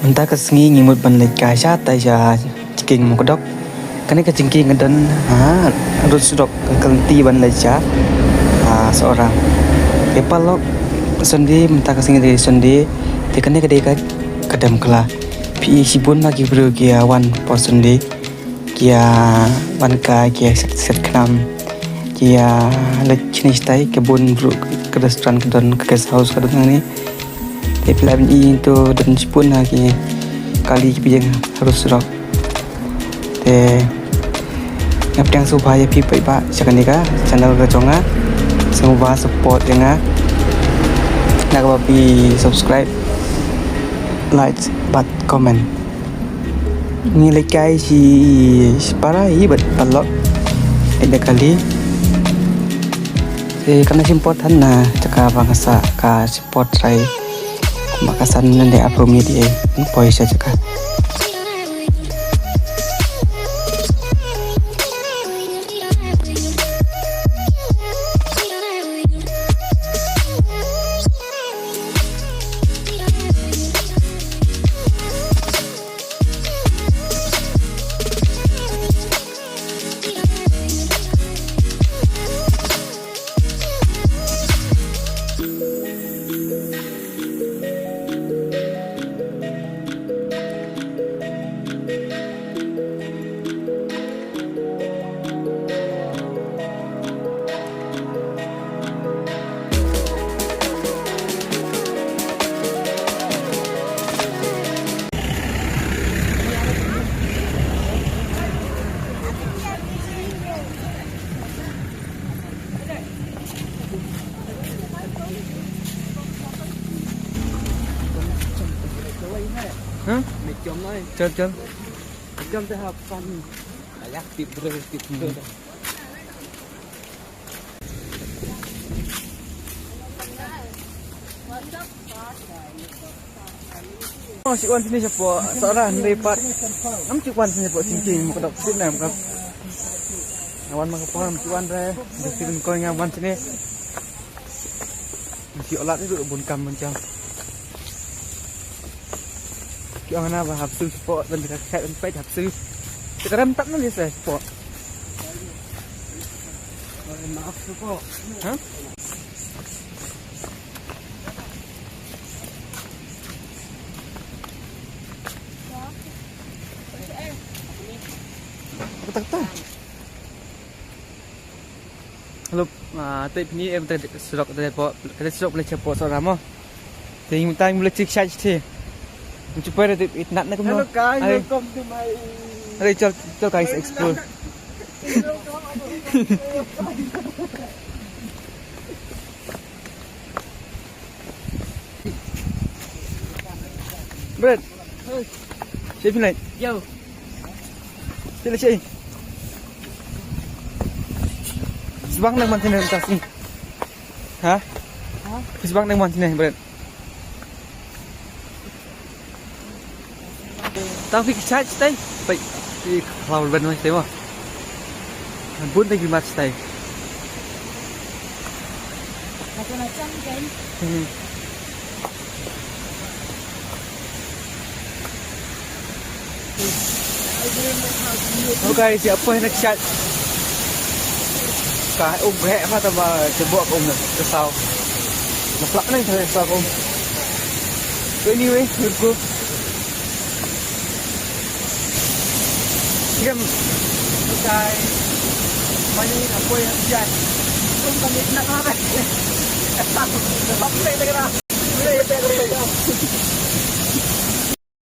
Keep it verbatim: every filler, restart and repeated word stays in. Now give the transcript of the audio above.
Mynta ka sngi ngi mut ban leit kai sha tai sha jingkieng Mawkdok. Kane ka jingkieng ka don ha rud surok ka lynti ban leit sha, ah, Sohra. Te paralok, Sunday, mynta ka sngi dei Sunday. Te kane ka dei ka, ka Dam Khla. Phi i shibun na ki briew ki ïa wan por Sunday. Ki ïa wan kai, ki ïa set, set khnam, ki ïa leit shane shatai, ka bun briew, ka restaurant ka don, ka guest house ka don hangne. Te phi lah ban i to don shibun ha ki kali kiba ïeng ha rud surok. Te nga pdiang sngewbha ïa phi paidbah sha kane ka channel ka jong nga. Sngewbha support ïa nga na kaba phi subscribe, like bad comment. Ngi leit kai shi, shi para hi bad paralok. Leit da kali. Te kam shym pat than na jaka ba nga sah, ka shym pat try. Kumba ka san ngan da approve ïa poi sha jaka. Hah? Chal, chal. Oh, shu wan shane shapoh Sohra hynrei pat ngam shu wan shane shapoh jingkieng Mawkdok shuh, namar ka, nga wan ma ka por ngam shu wan re. Jong shu wan, ko ngam wan shane. Ngam shu lad ruh bun kam bun jam. Ki ong na ba hap shu shapoh, ban ka khat ban peit hap shu. Te ka rem tap na li sa shapoh. Ha? Kata, kata. Hello, ah, te phi ni em te surok te po, te surok phi shapoh Sohra mo. Te ngi mynta ngi la check charge te. Ngi check poi te itnat na kumno. Hello guys, welcome to my. Are chal, chal guys, explore. Brad. Hey. Shaving light. Yo. Sila shaving. Sibang nang man sini tas ni. Ha? Ha? Sibang nang man sini, Brad. Tang phi kchai stai. Pai. Phi khlau ban stai mo. Bun tai ki mat stai. Macam-macam kan. Hmm. Okay, siap pun nak chat. Ka um reh apa tambah cebok um nak kesal. Nak plak ni saya kesal um. So anyway, let's go. Sige. Okay. Mani na poi na chat. Kung kami na ka. Dapat play na ka. Play, play, play.